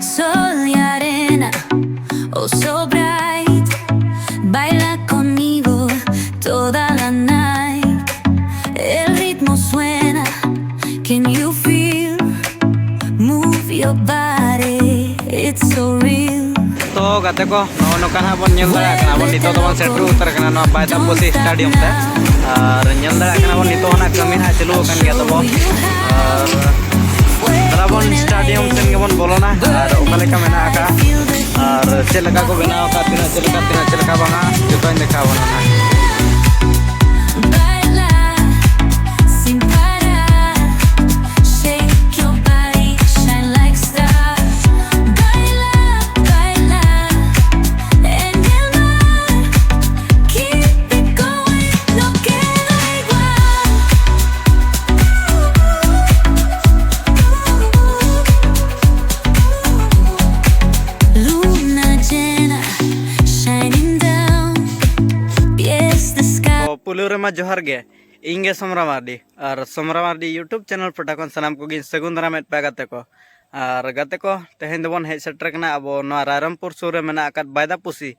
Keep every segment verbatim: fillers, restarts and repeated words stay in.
Sol y arena, oh so bright, baila conmigo toda la night. El ritmo suena, can you feel? Move your body, it's so real. ᱛᱚ ᱜᱟᱛᱮ ᱠᱚ, ᱱᱚᱜᱼᱚ ᱱᱚᱝᱠᱟ ᱱᱟᱦᱟᱜ ᱵᱚᱱ ᱧᱮᱞ ᱫᱟᱲᱮᱭᱟᱜ ᱠᱟᱱᱟ, ᱵᱚᱱ ᱱᱤᱛᱚᱜ ᱫᱚᱵᱚᱱ ᱥᱮᱴᱮᱨ ᱩᱛᱟᱹᱨ ᱠᱟᱱᱟ ᱱᱚᱣᱟ ᱵᱟᱭᱫᱟᱯᱚᱥᱤ ᱥᱴᱮᱰᱤᱭᱟᱢ ᱛᱮ᱾ ᱟᱨ ᱧᱮᱞ ᱫᱟᱲᱮᱭᱟᱜ ᱠᱟᱱᱟ ᱵᱚᱱ, ᱱᱤᱛᱚᱜ ᱦᱚᱸ ᱱᱟᱦᱟᱜ ᱠᱟᱹᱢᱤ ᱱᱟᱦᱟᱜ ᱪᱟᱹᱞᱩ ᱟᱠᱟᱱ ᱜᱮᱭᱟ ᱛᱟᱵᱚ᱾ ᱟᱨ ᱫᱮᱞᱟ ᱵᱚᱱ ᱥᱴᱮᱰᱤᱭᱟᱢ ᱥᱮᱱ ᱜᱮᱵᱚᱱ ᱵᱚᱞᱚᱱᱟ ᱟᱨ ᱚᱠᱟ ᱞᱮᱠᱟ ᱢᱮᱱᱟᱜ ᱟᱠᱟᱫᱼᱟ ᱟᱨ ᱪᱮᱫ ᱞᱮᱠᱟ ᱠᱚ ᱵᱮᱱᱟᱣ ᱟᱠᱟᱫᱼᱟ, ᱛᱤᱱᱟᱹᱜ ᱪᱮᱫ ᱞᱮᱠᱟ, ᱛᱤᱱᱟᱹᱜ ᱪᱮᱫ ᱞᱮᱠᱟ ᱵᱟᱝᱟ, ᱡᱚᱛᱚᱧ ᱫᱮᱠᱷᱟᱣ ᱟᱵᱚᱱᱟ ᱱᱟᱦᱟᱜ᱾ Baila sin parar, shake your body, shine like stars. Baila, baila en el mar, keep it going, no queda igual. Luna llena, shining down, pies descalzos. ᱛᱚ, ᱯᱩᱭᱞᱩ ᱨᱮᱢᱟ ᱡᱚᱦᱟᱨ ᱜᱮ, ᱤᱧ ᱜᱮ ᱥᱚᱢᱨᱟ ᱢᱟᱨᱰᱤ᱾ ᱟᱨ ᱥᱚᱢᱨᱟ ᱢᱟᱨᱰᱤ YouTube channel ᱯᱟᱦᱴᱟ ᱠᱷᱚᱱ ᱥᱟᱱᱟᱢ ᱠᱚᱜᱮᱧ ᱥᱟᱹᱜᱩᱱ ᱫᱟᱨᱟᱢᱮᱫ ᱯᱮᱭᱟ ᱜᱟᱛᱮ ᱠᱚ᱾ ᱟᱨ ᱜᱟᱛᱮ ᱠᱚ, ᱛᱮᱦᱮᱧ ᱫᱚᱵᱚᱱ ᱦᱮᱡ ᱥᱮᱴᱮᱨ ᱠᱟᱱᱟ ᱟᱵᱚ ᱱᱚᱣᱟ ᱨᱟᱭᱨᱚᱝᱯᱩᱨ ᱥᱩᱨ ᱨᱮ ᱢᱮᱱᱟᱜ ᱟᱠᱟᱫ ᱵᱟᱭᱫᱟᱯᱩᱥᱤ᱾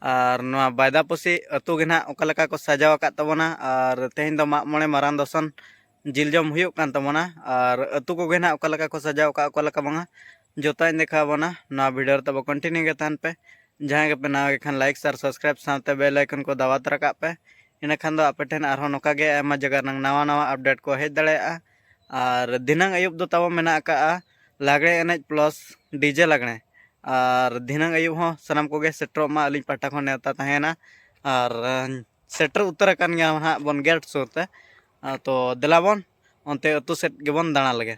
ᱟᱨ ᱱᱚᱣᱟ ᱵᱟᱭᱫᱟᱯᱩᱥᱤ ᱟᱹᱛᱩ ᱜᱮ ᱱᱟᱦᱟᱜ ᱚᱠᱟ ᱞᱮᱠᱟ ᱠᱚ ᱥᱟᱡᱟᱣ ᱟᱠᱟᱫ ᱛᱟᱵᱚᱱᱟ᱾ ᱟᱨ ᱛᱮᱦᱮᱧ ᱫᱚ ᱢᱟᱜ ᱢᱚᱬᱮ ᱢᱟᱨᱟᱝ ᱫᱚᱥᱚᱱ ᱡᱤᱞ ᱡᱚᱢ ᱦᱩᱭᱩᱜ ᱠᱟᱱ ᱛᱟᱵᱚᱱᱟ᱾ ᱟᱨ ᱟᱹᱛᱩ ᱠᱚᱜᱮ ᱱᱟᱦᱟᱜ ᱚᱠᱟ ᱞᱮᱠᱟ ᱠᱚ ᱥᱟᱡᱟᱣ ᱟᱠᱟᱫ, ᱚᱠᱟ ᱞᱮᱠᱟ ᱵᱟᱝᱟ, ᱡᱚᱛᱚᱧ ᱫᱮᱠᱷᱟᱣ ᱟᱵᱚᱱᱟ᱾ ᱱᱚᱣᱟ video ᱨᱮ ᱛᱟᱵᱚ continue ᱜᱮ ᱛᱟᱦᱮᱱ ᱯᱮ᱾ ᱡᱟᱦᱟᱸᱭ ᱜᱮᱯᱮ ᱱᱟᱣᱟ ᱜᱮ ᱠᱷᱟᱱ, like, share, subscribe ᱥᱟᱶᱛᱮ bell icon ᱠᱚ ᱫᱟᱵᱟᱣ ᱛᱚᱨᱟ ᱠᱟᱜ ᱯᱮ᱾ ᱤᱱᱟᱹ ᱠᱷᱟᱱ ᱫᱚ ᱟᱯᱮ ᱴᱷᱮᱱ ᱟᱨᱦᱚᱸ ᱱᱚᱝᱠᱟ ᱜᱮ ᱟᱭᱢᱟ ᱡᱟᱭᱜᱟ ᱨᱮᱱᱟᱜ ᱱᱟᱣᱟ ᱱᱟᱣᱟ update ᱠᱚ ᱦᱮᱡ ᱫᱟᱲᱮᱭᱟᱜᱼᱟ᱾ ᱟᱨ ᱫᱷᱤᱱᱟᱹᱝ ᱟᱹᱭᱩᱵ ᱫᱚ ᱛᱟᱵᱚ ᱢᱮᱱᱟᱜ ᱟᱠᱟᱫᱼᱟ ᱞᱟᱜᱽᱲᱮ ᱮᱱᱮᱡ plus DJ ᱞᱟᱜᱽᱲᱮ᱾ ᱟᱨ ᱫᱷᱤᱱᱟᱹᱝ ᱟᱹᱭᱩᱵ ᱦᱚᱸ ᱥᱟᱱᱟᱢ ᱠᱚᱜᱮ ᱥᱮᱴᱮᱨᱚᱜ ᱢᱟ, ᱟᱹᱞᱤᱧ ᱯᱟᱦᱴᱟ ᱠᱷᱚᱱ ᱱᱮᱣᱛᱟ ᱛᱟᱦᱮᱸᱭᱮᱱᱟ᱾ ᱟᱨ ᱥᱮᱴᱮᱨ ᱩᱛᱟᱹᱨ ᱟᱠᱟᱱ ᱜᱮᱭᱟ ᱱᱟᱦᱟᱜ ᱵᱚᱱ gate ᱥᱩᱨ ᱛᱮ᱾ ᱟᱨ ᱛᱚ ᱫᱮᱞᱟ ᱵᱚᱱ ᱚᱱᱛᱮ ᱟᱹᱛᱩ ᱥᱮᱫ ᱜᱮᱵᱚᱱ ᱫᱟᱬᱟ ᱞᱮᱜᱮ᱾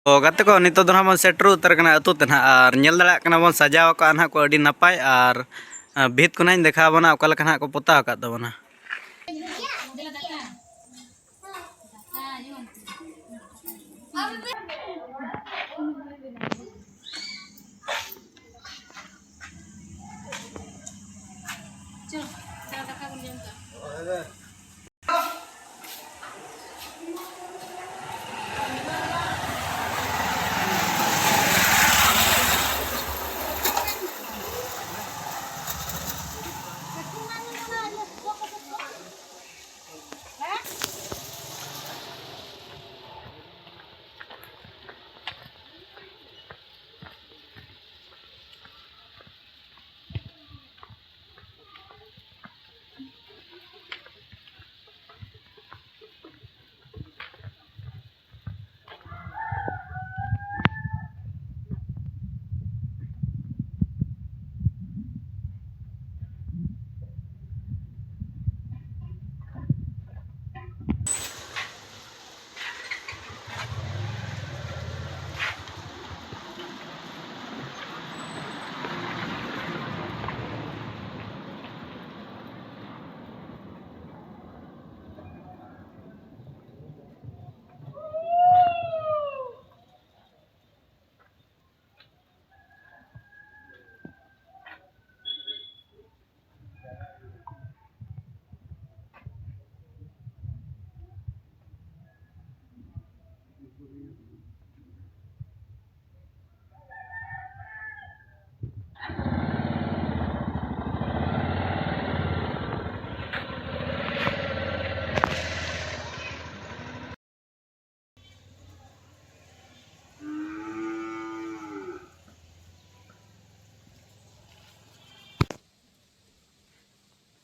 ᱛᱚ ᱜᱟᱛᱮ ᱠᱚ, ᱱᱤᱛᱚᱜ ᱫᱚ ᱱᱟᱦᱟᱜ ᱵᱚᱱ ᱥᱮᱴᱮᱨ ᱩᱛᱟᱹᱨ ᱠᱟᱱᱟ ᱟᱹᱛᱩ ᱛᱮ ᱱᱟᱦᱟᱜ, ᱟᱨ ᱧᱮᱞ ᱫᱟᱲᱮᱭᱟᱜ ᱠᱟᱱᱟ ᱵᱚᱱ ᱥᱟᱡᱟᱣ ᱟᱠᱟᱫᱼᱟ ᱱᱟᱦᱟᱜ ᱠᱚ ᱟᱹᱰᱤ ᱱᱟᱯᱟᱭ, ᱟᱨ ᱵᱷᱤᱛ ᱠᱚ ᱱᱟᱦᱟᱜ ᱤᱧ ᱫᱮᱠᱷᱟᱣ ᱟᱵᱚᱱᱟ ᱚᱠᱟ ᱞᱮᱠᱟ ᱱᱟᱦᱟᱜ ᱠᱚ ᱯᱚᱛᱟᱣ ᱟᱠᱟᱫ ᱛᱟᱵᱚᱱᱟ᱾ ᱪᱚ, ᱫᱟᱠᱟ ᱵᱚᱱ ᱡᱚᱢ ᱠᱟᱜᱼᱟ᱾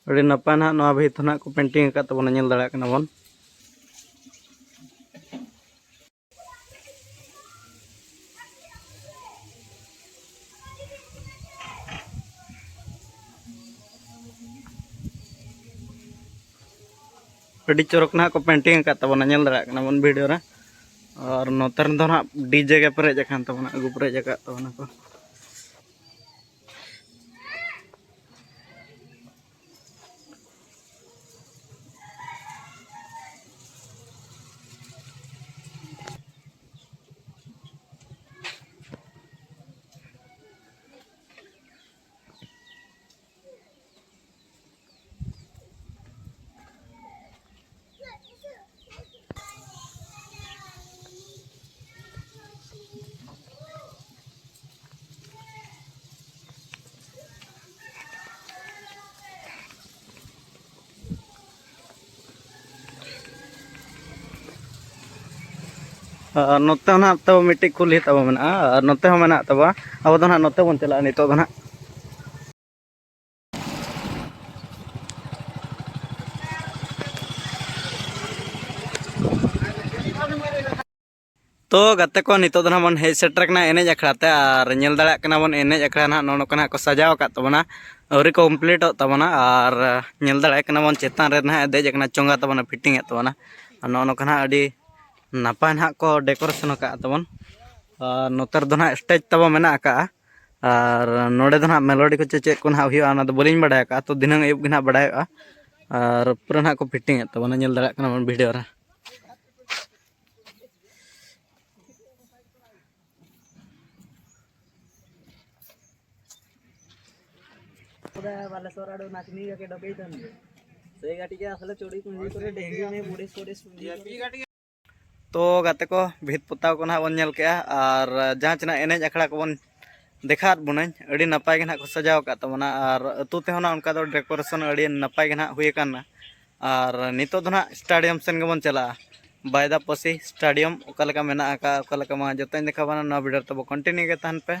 ᱟᱹᱰᱤ ᱱᱟᱯᱟᱭ ᱱᱟᱦᱟᱜ ᱱᱚᱣᱟ ᱵᱷᱤᱛ ᱦᱚᱸ ᱱᱟᱦᱟᱜ ᱠᱚ painting ᱟᱠᱟᱫ ᱛᱟᱵᱚᱱᱟ, ᱧᱮᱞ ᱫᱟᱲᱮᱭᱟᱜ ᱠᱟᱱᱟ ᱵᱚᱱ᱾ ᱟᱹᱰᱤ ᱪᱚᱨᱚᱠ ᱱᱟᱦᱟᱜ ᱠᱚ painting ᱟᱠᱟᱫ ᱛᱟᱵᱚᱱᱟ, ᱧᱮᱞ ᱫᱟᱲᱮᱭᱟᱜ ᱠᱟᱱᱟ ᱵᱚᱱ video ᱨᱮ᱾ ᱟᱨ ᱱᱚᱛᱮ ᱨᱮᱫᱚ ᱱᱟᱦᱟᱜ DJ ᱜᱮ ᱯᱮᱨᱮᱡ ᱟᱠᱟᱱ ᱛᱟᱵᱚᱱᱟ, ᱟᱹᱜᱩ ᱯᱮᱨᱮᱡ ᱟᱠᱟᱫ ᱛᱟᱵᱚᱱᱟ ᱠᱚ᱾ ᱟᱨ ᱱᱚᱛᱮ ᱦᱚᱸ ᱱᱟᱦᱟᱜ ᱛᱟᱵᱚ ᱢᱤᱫᱴᱤᱡ ᱠᱩᱞᱦᱤ ᱛᱟᱵᱚ ᱢᱮᱱᱟᱜᱼᱟ, ᱟᱨ ᱱᱚᱛᱮ ᱦᱚᱸ ᱢᱮᱱᱟᱜ ᱛᱟᱵᱚᱣᱟ᱾ ᱟᱵᱚ ᱫᱚ ᱱᱟᱦᱟᱜ ᱱᱚᱛᱮ ᱵᱚᱱ ᱪᱟᱞᱟᱜᱼᱟ ᱱᱤᱛᱚᱜ ᱫᱚ ᱱᱟᱦᱟᱜ᱾ ᱛᱚ ᱜᱟᱛᱮ ᱠᱚ, ᱱᱤᱛᱚᱜ ᱫᱚ ᱱᱟᱦᱟᱜ ᱵᱚᱱ ᱦᱮᱡ ᱥᱮᱴᱮᱨ ᱠᱟᱱᱟ ᱮᱱᱮᱡ ᱟᱠᱷᱲᱟ ᱛᱮ, ᱟᱨ ᱧᱮᱞ ᱫᱟᱲᱮᱭᱟᱜ ᱠᱟᱱᱟ ᱵᱚᱱ ᱮᱱᱮᱡ ᱟᱠᱷᱲᱟ ᱱᱟᱦᱟᱜ ᱱᱚᱜᱼᱚ ᱱᱚᱝᱠᱟ ᱱᱟᱦᱟᱜ ᱠᱚ ᱥᱟᱡᱟᱣ ᱟᱠᱟᱫ ᱛᱟᱵᱚᱱᱟ, ᱟᱹᱣᱨᱤ ᱠᱚ ᱠᱚᱢᱯᱞᱤᱴᱚᱜ ᱛᱟᱵᱚᱱᱟ᱾ ᱟᱨ ᱧᱮᱞ ᱫᱟᱲᱮᱭᱟᱜ ᱠᱟᱱᱟ ᱵᱚᱱ ᱪᱮᱛᱟᱱ ᱨᱮ ᱱᱟᱦᱟᱜ ᱫᱮᱡ ᱟᱠᱟᱱᱟ, ᱪᱚᱸᱜᱟ ᱛᱟᱵᱚᱱᱟ, ᱯᱷᱤᱴᱤᱝ ᱮᱫ ᱛᱟᱵᱚᱱᱟ᱾ ᱟᱨ ᱱᱚᱜᱼᱚ ᱱᱚᱝᱠᱟ ᱱᱟᱦᱟᱜ ᱟᱹᱰᱤ ᱱᱟᱯᱟᱭ ᱱᱟᱦᱟᱜ ᱠᱚ ᱰᱮᱠᱳᱨᱮᱥᱚᱱ ᱟᱠᱟᱫ ᱛᱟᱵᱚᱱ᱾ ᱟᱨ ᱱᱚᱛᱮ ᱨᱮᱫᱚ ᱱᱟᱦᱟᱜ ᱥᱴᱮᱡᱽ ᱛᱟᱵᱚ ᱢᱮᱱᱟᱜ ᱟᱠᱟᱫᱼᱟ, ᱟᱨ ᱱᱚᱰᱮ ᱫᱚ ᱱᱟᱦᱟᱜ ᱢᱮᱞᱳᱰᱤ ᱠᱚ ᱪᱮ ᱪᱮᱫ ᱠᱚ ᱱᱟᱦᱟᱜ ᱦᱩᱭᱩᱜᱼᱟ, ᱚᱱᱟ ᱫᱚ ᱵᱟᱹᱞᱤᱧ ᱵᱟᱲᱟᱭ ᱟᱠᱟᱫᱼᱟ᱾ ᱛᱚ ᱫᱷᱤᱱᱟᱹᱝ ᱟᱹᱭᱩᱵ ᱜᱮ ᱱᱟᱦᱟᱜ ᱵᱟᱲᱟᱭᱚᱜᱼᱟ᱾ ᱟᱨ ᱯᱩᱨᱟᱹ ᱱᱟᱦᱟᱜ ᱠᱚ ᱯᱷᱤᱴᱤᱝ ᱮᱫ ᱛᱟᱵᱚᱱᱟ, ᱧᱮᱞ ᱫᱟᱲᱮᱭᱟᱜ ᱠᱟᱱᱟ ᱵᱚᱱ ᱵᱷᱤᱰᱤᱭᱳ ᱨᱮ᱾ ᱛᱚ ᱜᱟᱛᱮ ᱠᱚ, ᱵᱷᱤᱛ ᱯᱚᱛᱟᱣ ᱠᱚ ᱱᱟᱦᱟᱜ ᱵᱚᱱ ᱧᱮᱞ ᱠᱮᱜᱼᱟ, ᱟᱨ ᱡᱟᱦᱟᱸ ᱛᱤᱱᱟᱹᱜ ᱮᱱᱮᱡ ᱟᱠᱷᱲᱟ ᱠᱚᱵᱚᱱ ᱫᱮᱠᱷᱟᱣᱟᱫ ᱵᱚᱱᱟᱹᱧ, ᱟᱹᱰᱤ ᱱᱟᱯᱟᱭ ᱜᱮ ᱱᱟᱦᱟᱜ ᱠᱚ ᱥᱟᱡᱟᱣ ᱟᱠᱟᱫ ᱛᱟᱵᱚᱱᱟ, ᱟᱨ ᱟᱹᱛᱩ ᱛᱮᱦᱚᱸ ᱱᱟᱦᱟᱜ ᱚᱱᱠᱟ ᱫᱚ ᱰᱮᱠᱳᱨᱮᱥᱚᱱ ᱟᱹᱰᱤ ᱱᱟᱯᱟᱭ ᱜᱮ ᱱᱟᱦᱟᱜ ᱦᱩᱭ ᱟᱠᱟᱱᱟ᱾ ᱟᱨ ᱱᱤᱛᱚᱜ ᱫᱚ ᱱᱟᱦᱟᱜ ᱥᱴᱮᱰᱤᱭᱟᱢ ᱥᱮᱱ ᱜᱮᱵᱚᱱ ᱪᱟᱞᱟᱜᱼᱟ, ᱵᱟᱭᱫᱟᱯᱚᱥᱤ ᱥᱴᱮᱰᱤᱭᱟᱢ ᱚᱠᱟ ᱞᱮᱠᱟ ᱢᱮᱱᱟᱜ ᱟᱠᱟᱫ, ᱚᱠᱟ ᱞᱮᱠᱟ ᱵᱟᱝ, ᱡᱚᱛᱚᱧ ᱫᱮᱠᱷᱟᱣ ᱵᱚᱱᱟ᱾ ᱱᱚᱣᱟ ᱵᱷᱤᱰᱤᱭᱳ ᱨᱮ ᱛᱟᱵᱚ ᱠᱚᱱᱴᱤᱱᱤᱭᱩ ᱜᱮ ᱛᱟᱦᱮᱱ ᱯᱮ᱾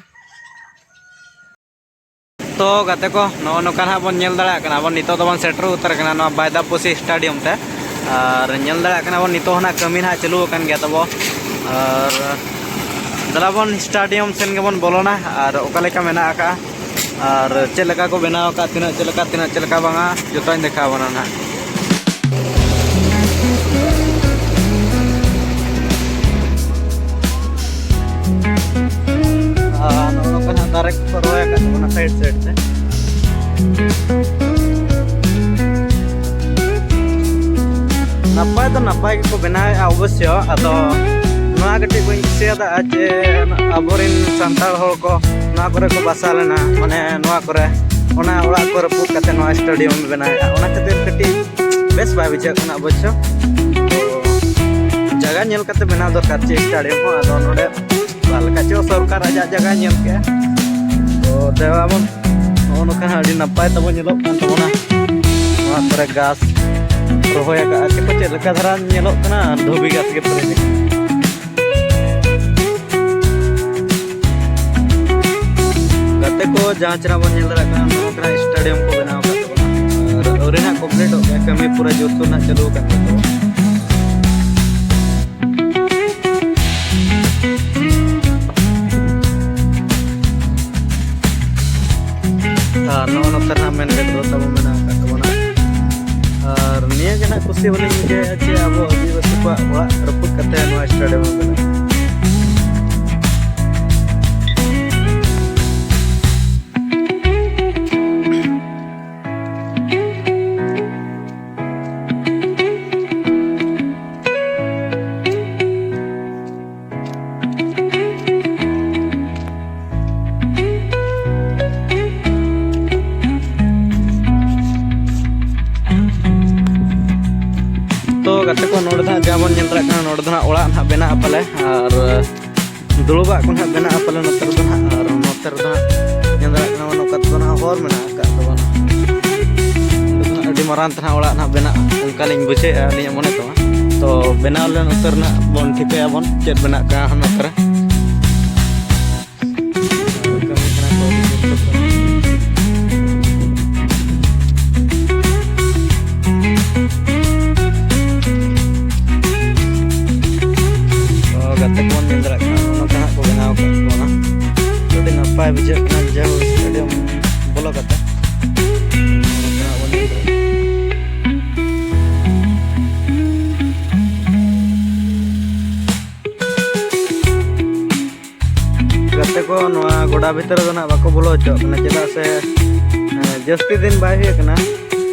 ᱛᱚ ᱜᱟᱛᱮ ᱠᱚ, ᱱᱚᱜᱼᱚ ᱱᱚᱝᱠᱟ ᱱᱟᱦᱟᱜ ᱵᱚᱱ ᱧᱮᱞ ᱫᱟᱲᱮᱭᱟᱜ ᱠᱟᱱᱟ, ᱟᱵᱚ ᱱᱤᱛᱚᱜ ᱫᱚᱵᱚᱱ ᱥᱮᱴᱮᱨ ᱩᱛᱟᱹᱨ ᱟᱠᱟᱱᱟ ᱱᱚᱣᱟ ᱵᱟᱭᱫᱟᱯᱚᱥᱤ ᱥᱴᱮᱰᱤᱭᱟᱢ ᱛᱮ᱾ ᱟᱨ ᱧᱮᱞ ᱫᱟᱲᱮᱭᱟᱜ ᱠᱟᱱᱟ ᱵᱚᱱ, ᱱᱤᱛᱚᱜ ᱦᱚᱸ ᱱᱟᱦᱟᱜ ᱠᱟᱹᱢᱤ ᱱᱟᱦᱟᱜ ᱪᱟᱹᱞᱩ ᱟᱠᱟᱱ ᱜᱮᱭᱟ ᱛᱟᱵᱚ᱾ ᱟᱨ ᱫᱮᱞᱟ ᱵᱚᱱ ᱥᱴᱮᱰᱤᱭᱟᱢ ᱥᱮᱱ ᱜᱮᱵᱚᱱ ᱵᱚᱞᱚᱱᱟ, ᱟᱨ ᱚᱠᱟ ᱞᱮᱠᱟ ᱢᱮᱱᱟᱜ ᱟᱠᱟᱫᱼᱟ, ᱟᱨ ᱪᱮᱫ ᱞᱮᱠᱟ ᱠᱚ ᱵᱮᱱᱟᱣ ᱟᱠᱟᱫᱼᱟ, ᱛᱤᱱᱟᱹᱜ ᱪᱮᱫ ᱞᱮᱠᱟ, ᱛᱤᱱᱟᱹᱜ ᱪᱮᱫ ᱞᱮᱠᱟ ᱵᱟᱝᱟ, ᱡᱚᱛᱚᱧ ᱫᱮᱠᱷᱟᱣ ᱟᱵᱚᱱᱟ ᱱᱟᱦᱟᱜ᱾ ᱟᱨ ᱱᱚᱜᱼᱚ ᱱᱚᱝᱠᱟ ᱱᱟᱜ ᱫᱟᱨᱮ ᱠᱚᱠᱚ ᱨᱚᱦᱚᱭ ᱟᱠᱟᱫ ᱛᱟᱵᱚᱱᱟ ᱥᱟᱭᱤᱰ ᱥᱟᱭᱤᱰ ᱛᱮ᱾ ᱱᱟᱯᱟᱭ ᱫᱚ ᱱᱟᱯᱟᱭ ᱜᱮᱠᱚ ᱵᱮᱱᱟᱣᱮᱫᱼᱟ ᱚᱵᱚᱥᱥᱚ, ᱟᱫᱚ ᱱᱚᱣᱟ ᱠᱟᱹᱴᱤᱡ ᱵᱟᱹᱧ ᱠᱩᱥᱤᱭᱟᱫᱟ ᱡᱮ ᱟᱵᱚᱨᱮᱱ ᱥᱟᱱᱛᱟᱲ ᱦᱚᱲ ᱠᱚ ᱱᱚᱣᱟ ᱠᱚᱨᱮ ᱠᱚ ᱵᱟᱥᱟ ᱞᱮᱱᱟ, ᱢᱟᱱᱮ ᱱᱚᱣᱟ ᱠᱚᱨᱮ, ᱚᱱᱟ ᱚᱲᱟᱜ ᱠᱚ ᱨᱟᱹᱯᱩᱫ ᱠᱟᱛᱮ ᱱᱚᱣᱟ ᱥᱴᱮᱰᱤᱭᱟᱢ ᱵᱮᱱᱟᱣᱮᱫᱼᱟ, ᱚᱱᱟ ᱠᱷᱟᱹᱛᱤᱨ ᱠᱟᱹᱴᱤᱡ ᱵᱮᱥ ᱵᱟᱭ ᱵᱩᱡᱷᱟᱹᱜ ᱠᱟᱱᱟ ᱚᱵᱚᱥᱥᱚ᱾ ᱛᱚ ᱡᱟᱭᱜᱟ ᱧᱮᱞ ᱠᱟᱛᱮ ᱵᱮᱱᱟᱣ ᱫᱚᱨᱠᱟᱨ ᱪᱮ ᱥᱴᱮᱰᱤᱭᱟᱢ ᱦᱚᱸ᱾ ᱟᱫᱚ ᱱᱚᱰᱮ ᱚᱠᱟ ᱞᱮᱠᱟ ᱪᱚ ᱥᱚᱨᱠᱟᱨ ᱟᱡᱟᱜ ᱡᱟᱭᱜᱟᱭ ᱧᱮᱞ ᱠᱮᱜᱼᱟ᱾ ᱛᱚ ᱫᱮᱣᱟ ᱵᱚᱱ, ᱱᱚᱜᱼᱚ ᱱᱚᱝᱠᱟ ᱦᱟᱸᱜ ᱟᱹᱰᱤ ᱱᱟᱯᱟᱭ ᱛᱟᱵᱚ ᱧᱮᱞᱚᱜ ᱠᱟᱱ ᱛᱟᱵᱚᱱᱟ᱾ ᱱᱚᱣᱟ ᱠᱚᱨᱮ ᱜᱷᱟᱥ ᱨᱚᱦᱚᱭ ᱟᱠᱟᱫᱼᱟ ᱪᱮ ᱪᱮᱫ ᱞᱮᱠᱟ ᱫᱷᱟᱨᱟ ᱧᱮᱞᱚᱜ ᱠᱟᱱᱟ, ᱫᱷᱩᱵᱤ ᱜᱷᱟᱥ ᱜᱮ ᱯᱮᱨᱮᱡ ᱟᱠᱟᱱᱟ᱾ ᱡᱟᱦᱟᱸ ᱪᱮᱦᱨᱟ ᱵᱚᱱ ᱧᱮᱞ ᱫᱟᱲᱮᱭᱟᱜ ᱠᱟᱱᱟ, ᱱᱚᱝᱠᱟᱱᱟᱜ ᱥᱴᱮᱰᱤᱭᱟᱢ ᱠᱚ ᱵᱮᱱᱟᱣ ᱟᱠᱟᱫ ᱛᱟᱵᱚᱱᱟ᱾ ᱟᱨ ᱟᱹᱣᱨᱤ ᱱᱟᱜ ᱠᱚᱢᱯᱞᱤᱴᱚᱜ ᱜᱮᱭᱟ, ᱠᱟᱹᱢᱤ ᱯᱩᱨᱟᱹ ᱡᱳᱨᱥᱳᱨ ᱱᱟᱜ ᱪᱟᱹᱞᱩ ᱟᱠᱟᱱ ᱜᱮᱭᱟ᱾ ᱟᱨ ᱱᱚᱜᱼᱚ ᱱᱚᱛᱮ ᱨᱮᱱᱟᱜ ᱢᱮᱱ ᱜᱮᱴ ᱫᱚ ᱛᱟᱵᱚ ᱢᱮᱱᱟᱜ ᱟᱠᱟᱫ ᱛᱟᱵᱚᱱᱟ᱾ ᱟᱨ ᱱᱤᱭᱟᱹ ᱜᱮ ᱱᱟᱜ ᱠᱩᱥᱤ ᱵᱟᱹᱞᱤᱧ ᱵᱩᱡᱷᱟᱹᱣᱮᱫᱼᱟ ᱡᱮ ᱟᱵᱚ ᱟᱹᱫᱤᱵᱟᱹᱥᱤ ᱠᱚᱣᱟᱜ ᱚᱲᱟᱜ ᱨᱟᱹᱯᱩᱫ ᱠᱟᱛᱮ ᱱᱚᱣᱟ ᱥᱴᱮᱰᱤᱭᱟᱢ ᱵᱮᱱᱟᱣ᱾ ᱛᱚ ᱜᱟᱛᱮ ᱠᱚ, ᱱᱚᱰᱮ ᱫᱚ ᱦᱟᱸᱜ ᱡᱟᱦᱟᱸ ᱵᱚᱱ ᱧᱮᱞ ᱫᱟᱲᱮᱭᱟᱜ ᱠᱟᱱᱟ, ᱱᱚᱰᱮ ᱫᱚ ᱦᱟᱸᱜ ᱚᱲᱟᱜ ᱱᱟᱦᱟᱜ ᱵᱮᱱᱟᱜᱼᱟ ᱯᱟᱞᱮ, ᱟᱨ ᱫᱩᱲᱩᱵᱟᱜ ᱠᱚ ᱱᱟᱦᱟᱜ ᱵᱮᱱᱟᱜᱼᱟ ᱯᱟᱞᱮ ᱱᱚᱛᱮ ᱨᱮᱫᱚ ᱱᱟᱦᱟᱜ᱾ ᱟᱨ ᱱᱚᱛᱮ ᱨᱮᱫᱚ ᱦᱟᱸᱜ ᱧᱮᱞ ᱫᱟᱲᱮᱭᱟᱜ ᱠᱟᱱᱟ ᱵᱚᱱ, ᱱᱚᱝᱠᱟ ᱛᱮᱫᱚ ᱱᱟᱦᱟᱜ ᱦᱚᱨ ᱢᱮᱱᱟᱜ ᱟᱠᱟᱫ ᱛᱟᱵᱚᱱᱟ᱾ ᱱᱚᱰᱮ ᱫᱚ ᱱᱟᱦᱟᱜ ᱟᱹᱰᱤ ᱢᱟᱨᱟᱝ ᱛᱮ ᱱᱟᱦᱟᱜ ᱚᱲᱟᱜ ᱱᱟᱦᱟᱜ ᱵᱮᱱᱟᱜᱼᱟ, ᱚᱱᱠᱟᱞᱤᱧ ᱵᱩᱡᱷᱟᱹᱣᱮᱫᱼᱟ ᱟᱹᱞᱤᱧᱟᱜ ᱢᱚᱱᱮ ᱛᱮᱢᱟ᱾ ᱛᱚ ᱵᱮᱱᱟᱣ ᱞᱮᱱ ᱩᱛᱟᱹᱨ ᱱᱟᱦᱟᱜ ᱵᱚᱱ ᱴᱷᱤᱠᱟᱹᱭᱟᱵᱚᱱ ᱪᱮᱫ ᱵᱮᱱᱟᱜ ᱠᱟᱱᱟ ᱱᱚᱛᱮ ᱨᱮ᱾ ᱠᱟᱹᱢᱤ ᱠᱟᱱᱟ ᱠᱚ ᱟᱹᱰᱤ ᱡᱳᱨ ᱥᱳᱨ ᱛᱮ᱾ ᱛᱚ ᱜᱟᱛᱮ ᱠᱚᱵᱚᱱ ᱧᱮᱞ ᱫᱟᱲᱮᱭᱟᱜ ᱠᱟᱱᱟ, ᱱᱚᱝᱠᱟ ᱦᱟᱸᱜ ᱠᱚ ᱵᱮᱱᱟᱣ ᱟᱠᱟᱫ ᱵᱚᱱᱟ᱾ ᱟᱹᱰᱤ ᱱᱟᱯᱟᱭ ᱵᱩᱡᱷᱟᱹᱜ ᱠᱟᱱᱟ, ᱡᱟᱭᱦᱳᱠ ᱥᱴᱮᱰᱤᱭᱟᱢ ᱵᱚᱞᱚ ᱠᱟᱛᱮ᱾ ᱱᱚᱝᱠᱟ ᱦᱟᱸᱜ ᱵᱚᱱ ᱧᱮᱞ ᱫᱟᱲᱮᱭᱟᱜ ᱠᱟᱱᱟ᱾ ᱜᱟᱛᱮ ᱠᱚ, ᱱᱚᱣᱟ ᱜᱚᱰᱟ ᱵᱷᱤᱛᱨᱤ ᱨᱮᱫᱚ ᱱᱟᱜ ᱵᱟᱠᱚ ᱵᱚᱞᱚ ᱦᱚᱪᱚᱣᱟᱜ ᱠᱟᱱᱟ, ᱪᱮᱫᱟᱜ ᱥᱮ, ᱮᱸ, ᱡᱟᱹᱥᱛᱤ ᱫᱤᱱ ᱵᱟᱭ ᱦᱩᱭ ᱟᱠᱟᱱᱟ,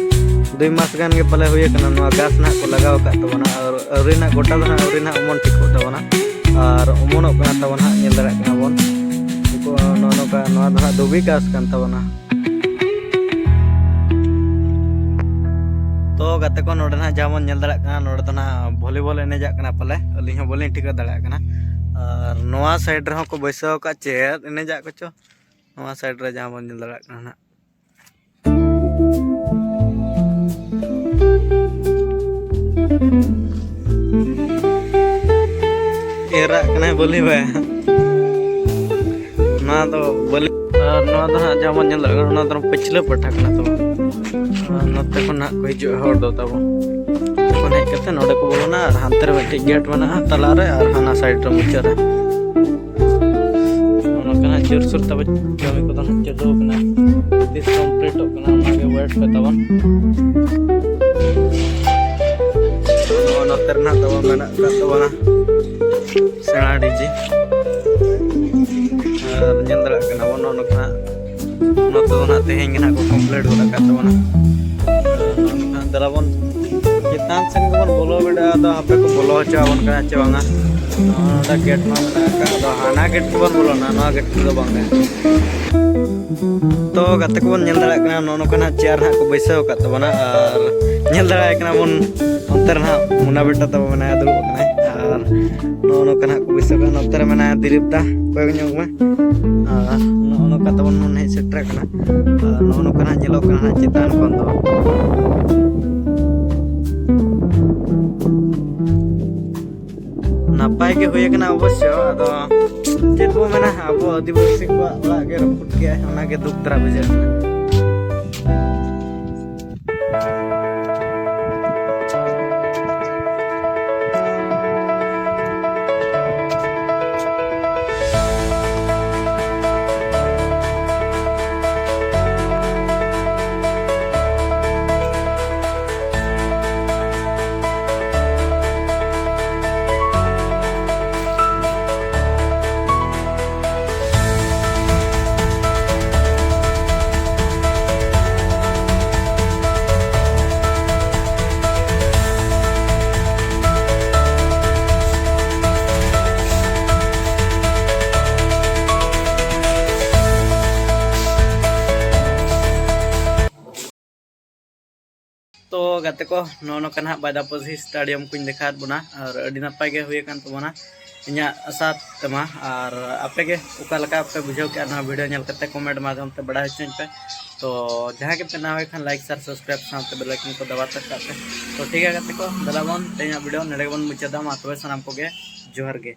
ᱫᱩᱭ ᱢᱟᱥ ᱜᱟᱱ ᱜᱮ ᱯᱟᱞᱮ ᱦᱩᱭ ᱟᱠᱟᱱᱟ᱾ ᱱᱚᱣᱟ ᱜᱷᱟᱥ ᱱᱟᱜ ᱠᱚ ᱞᱟᱜᱟᱣ ᱟᱠᱟᱫ ᱛᱟᱵᱚᱱᱟ, ᱟᱨ ᱟᱹᱣᱨᱤ ᱱᱟᱜ ᱜᱚᱴᱟ ᱫᱚ ᱱᱟᱜ ᱟᱹᱣᱨᱤ ᱱᱟᱜ ᱚᱢᱚᱱ ᱴᱷᱤᱠᱚᱜ ᱛᱟᱵᱚᱱᱟ, ᱟᱨ ᱚᱢᱚᱱᱚᱜ ᱠᱟᱱᱟ ᱛᱟᱵᱚᱱ ᱦᱟᱸᱜ, ᱧᱮᱞ ᱫᱟᱲᱮᱭᱟᱜ ᱠᱟᱱᱟ ᱵᱚᱱ᱾ ᱱᱚᱜᱼᱚ ᱱᱚᱝᱠᱟ, ᱱᱚᱣᱟ ᱫᱚ ᱦᱟᱸᱜ ᱫᱷᱩᱵᱤ ᱜᱷᱟᱥ ᱠᱟᱱ ᱛᱟᱵᱚᱱᱟ᱾ ᱛᱚ ᱜᱟᱛᱮ ᱠᱚ, ᱱᱚᱰᱮ ᱱᱟᱦᱟᱜ ᱡᱟᱦᱟᱸ ᱵᱚᱱ ᱧᱮᱞ ᱫᱟᱲᱮᱭᱟᱜ ᱠᱟᱱᱟ, ᱱᱚᱰᱮ ᱫᱚ ᱱᱟᱦᱟᱜ ᱵᱷᱚᱞᱤᱵᱚᱞ ᱮᱱᱮᱡᱟᱜ ᱠᱟᱱᱟ ᱯᱟᱞᱮ, ᱟᱹᱞᱤᱧ ᱦᱚᱸ ᱵᱟᱹᱞᱤᱧ ᱴᱷᱤᱠᱟᱹ ᱫᱟᱲᱮᱭᱟᱜ ᱠᱟᱱᱟ᱾ ᱟᱨ ᱱᱚᱣᱟ ᱥᱟᱭᱤᱰ ᱨᱮᱦᱚᱸ ᱠᱚ ᱵᱟᱹᱭᱥᱟᱹᱣ ᱟᱠᱟᱫ ᱪᱮᱫ ᱮᱱᱮᱡᱟᱜ ᱠᱚᱪᱚ, ᱱᱚᱣᱟ ᱥᱟᱭᱤᱰ ᱨᱮ ᱡᱟᱦᱟᱸ ᱵᱚᱱ ᱧᱮᱞ ᱫᱟᱲᱮᱭᱟᱜ ᱠᱟᱱᱟ ᱱᱟᱦᱟᱜ᱾ ᱮᱨᱟᱜ ᱠᱟᱱᱟᱭ ᱵᱟᱹᱞᱤ ᱵᱟᱭ, ᱱᱚᱣᱟ ᱫᱚ ᱵᱟᱹᱞᱤ᱾ ᱟᱨ ᱱᱚᱣᱟ ᱫᱚ ᱦᱟᱸᱜ ᱡᱟᱦᱟᱸ ᱵᱚᱱ ᱧᱮᱞ ᱫᱟᱲᱮᱭᱟᱜ ᱠᱟᱱᱟ, ᱚᱱᱟ ᱫᱚ ᱯᱟᱹᱪᱷᱞᱟᱹ ᱯᱟᱦᱴᱟ ᱠᱟᱱᱟ ᱛᱟᱵᱚᱱ᱾ ᱟᱨ ᱱᱚᱛᱮ ᱠᱷᱚᱱ ᱦᱟᱸᱜ ᱠᱚ ᱦᱤᱡᱩᱜᱼᱟ ᱦᱚᱲ ᱫᱚ ᱛᱟᱵᱚᱱ᱾ ᱱᱚᱛᱮ ᱠᱷᱚᱱ ᱦᱮᱡ ᱠᱟᱛᱮ ᱱᱚᱰᱮ ᱠᱚ ᱵᱚᱞᱚᱱᱟ ᱟᱨ ᱦᱟᱱᱛᱮ ᱨᱮ ᱢᱤᱫᱴᱤᱡ ᱜᱮᱴ ᱢᱮᱱᱟᱜᱼᱟ ᱛᱟᱞᱟᱨᱮ ᱟᱨ ᱦᱟᱱᱟ ᱥᱟᱭᱤᱰ ᱨᱮ ᱢᱩᱪᱟᱹᱫ ᱨᱮ᱾ ᱚᱱᱟ ᱠᱟᱱᱟ ᱡᱳᱨᱥᱳᱨ ᱛᱟᱵᱚᱱ ᱠᱟᱹᱢᱤ ᱠᱚᱫᱚ ᱦᱟᱸᱜ ᱪᱟᱹᱞᱩ ᱟᱠᱟᱱᱟ᱾ ᱛᱤᱥ ᱠᱚᱢᱯᱞᱤᱴᱚᱜ ᱠᱟᱱᱟ, ᱚᱱᱟᱜᱮ ᱣᱮᱴ ᱯᱮ ᱛᱟᱵᱚᱱ᱾ ᱱᱚᱣᱟ ᱱᱚᱛᱮ ᱨᱮᱱᱟᱜ ᱛᱟᱵᱚᱱ ᱢᱮᱱᱟᱜ ᱟᱠᱟᱫ ᱛᱟᱵᱚᱱᱟ ᱥᱮᱬᱟ ᱰᱤᱡᱮ᱾ ᱟᱨ ᱧᱮᱞ ᱫᱟᱲᱮᱭᱟᱜ ᱠᱟᱱᱟ ᱵᱚᱱ ᱱᱚᱜᱼᱚ ᱱᱚᱝᱠᱟ ᱱᱚᱛᱮ ᱫᱚ ᱱᱟᱜ ᱛᱮᱦᱮᱧ ᱜᱮ ᱱᱟᱜ ᱠᱚ ᱠᱚᱢᱯᱞᱤᱴ ᱜᱚᱫ ᱟᱠᱟᱫ ᱛᱟᱵᱚᱱᱟ᱾ ᱟᱨ ᱱᱚᱜᱼᱚ ᱱᱚᱝᱠᱟ ᱫᱮᱞᱟ ᱵᱚᱱ ᱪᱮᱛᱟᱱ ᱥᱮᱱ ᱜᱮᱵᱚᱱ ᱵᱚᱞᱚ ᱵᱤᱰᱟᱹᱜᱼᱟ, ᱟᱫᱚ ᱦᱟᱯᱮ ᱠᱚ ᱵᱚᱞᱚ ᱦᱚᱪᱚ ᱟᱵᱚᱱ ᱠᱟᱱᱟ ᱪᱮ ᱵᱟᱝᱟ᱾ ᱱᱚᱜᱼᱚ ᱱᱚᱰᱮ ᱜᱮᱴ ᱢᱟ ᱢᱮᱱᱟᱜ ᱟᱠᱟᱫ, ᱟᱫᱚ ᱦᱟᱱᱟ ᱜᱮᱴ ᱛᱮᱵᱚᱱ ᱵᱚᱞᱚᱱᱟ, ᱱᱚᱣᱟ ᱜᱮᱴ ᱛᱮᱫᱚ ᱵᱟᱝᱟ᱾ ᱛᱚ ᱜᱟᱛᱮ ᱠᱚᱵᱚᱱ ᱧᱮᱞ ᱫᱟᱲᱮᱭᱟᱜ ᱠᱟᱱᱟ, ᱱᱚᱜᱼᱚ ᱱᱚᱝᱠᱟ ᱱᱟᱜ ᱪᱮᱭᱟᱨ ᱱᱟᱜ ᱠᱚ ᱵᱟᱹᱭᱥᱟᱹᱣ ᱟᱠᱟᱫ ᱛᱟᱵᱚᱱᱟ᱾ ᱟᱨ ᱧᱮᱞ ᱫᱟᱲᱮᱭᱟᱜ ᱠᱟᱱᱟ ᱵᱚᱱ ᱚᱱᱛᱮ ᱨᱮ ᱱᱟᱜ ᱢᱩᱱᱟ ᱵᱮᱴᱟ ᱛᱟᱵᱚ ᱢᱮᱱᱟᱭᱟ, ᱫᱩᱲᱩᱵ ᱟᱠᱟᱱᱟᱭ᱾ ᱟᱨ ᱱᱚᱜᱼᱚ ᱱᱚᱝᱠᱟ ᱱᱟᱜ ᱠᱚ ᱵᱟᱹᱭᱥᱟᱹᱣ ᱠᱟᱜᱼᱟ᱾ ᱱᱚᱛᱮ ᱨᱮ ᱢᱮᱱᱟᱭᱟ ᱫᱤᱞᱤᱯ ᱫᱟ, ᱠᱚᱭᱚᱜ ᱧᱚᱜ ᱢᱮ᱾ ᱟᱨ ᱱᱚᱜᱼᱚ ᱱᱚᱝᱠᱟ ᱛᱟᱵᱚᱱ ᱵᱚᱱ ᱦᱮᱡ ᱥᱮᱴᱮᱨ ᱟᱠᱟᱱᱟ᱾ ᱟᱨ ᱱᱚᱜᱼᱚ ᱱᱚᱝᱠᱟ ᱱᱟᱜ ᱧᱮᱞᱚᱜ ᱠᱟᱱᱟ ᱱᱟᱜ ᱪᱮᱛᱟᱱ ᱠᱷᱚᱱ ᱫᱚ᱾ ᱱᱟᱯᱟᱭ ᱜᱮ ᱦᱩᱭ ᱟᱠᱟᱱᱟ ᱚᱵᱚᱥᱥᱚ, ᱟᱫᱚ ᱪᱮᱫ ᱵᱚ ᱢᱮᱱᱟ, ᱟᱵᱚ ᱟᱹᱫᱤᱵᱟᱹᱥᱤ ᱠᱚᱣᱟᱜ ᱚᱲᱟᱜ ᱜᱮ ᱨᱟᱹᱯᱩᱫ ᱠᱮᱜᱼᱟᱭ, ᱚᱱᱟᱜᱮ ᱫᱩᱠ ᱫᱷᱟᱨᱟ ᱵᱩᱡᱷᱟᱹᱜ ᱠᱟᱱᱟ᱾ ᱛᱚ ᱜᱟᱛᱮ ᱠᱚ, ᱱᱚᱜᱼᱚ ᱱᱚᱝᱠᱟ ᱱᱟᱦᱟᱜ ᱵᱟᱭᱫᱟᱯᱚᱥᱤ ᱥᱴᱮᱰᱤᱭᱟᱢ ᱠᱚᱧ ᱫᱮᱠᱷᱟᱣᱟᱫ ᱵᱚᱱᱟ, ᱟᱨ ᱟᱹᱰᱤ ᱱᱟᱯᱟᱭ ᱜᱮ ᱦᱩᱭ ᱟᱠᱟᱱ ᱛᱟᱵᱚᱱᱟ ᱤᱧᱟᱹᱜ ᱟᱥᱟ ᱛᱮᱢᱟ᱾ ᱟᱨ ᱟᱯᱮ ᱜᱮ ᱚᱠᱟ ᱞᱮᱠᱟ ᱯᱮ ᱵᱩᱡᱷᱟᱹᱣ ᱠᱮᱜᱼᱟ ᱱᱚᱣᱟ ᱵᱷᱤᱰᱤᱭᱳ ᱧᱮᱞ ᱠᱟᱛᱮ, ᱠᱚᱢᱮᱱᱴ ᱢᱟᱫᱽᱫᱷᱚᱢ ᱛᱮ ᱵᱟᱲᱟᱭ ᱦᱚᱪᱚᱧ ᱯᱮ᱾ ᱛᱚ ᱡᱟᱦᱟᱸᱭ ᱜᱮᱯᱮ ᱱᱟᱣᱟ ᱠᱷᱟᱱ, ᱞᱟᱭᱤᱠ, ᱥᱮᱭᱟᱨ, ᱥᱟᱵᱥᱠᱨᱟᱭᱤᱵ ᱥᱟᱶᱛᱮ ᱵᱮᱞ ᱟᱭᱠᱚᱱ ᱠᱚ ᱫᱟᱵᱟᱣ ᱛᱟᱨ ᱠᱟᱜ ᱯᱮ᱾ ᱛᱚ ᱴᱷᱤᱠ ᱜᱮᱭᱟ ᱜᱟᱛᱮ ᱠᱚ, ᱫᱮᱞᱟ ᱵᱚᱱ ᱛᱮᱦᱮᱧᱟᱜ ᱵᱷᱤᱰᱤᱭᱳ ᱱᱚᱰᱮ ᱜᱮᱵᱚᱱ ᱢᱩᱪᱟᱹᱫᱟ᱾ ᱢᱟ ᱛᱚᱵᱮ ᱥᱟᱱᱟᱢ ᱠᱚᱜᱮ ᱡᱚᱦᱟᱨ ᱜᱮ᱾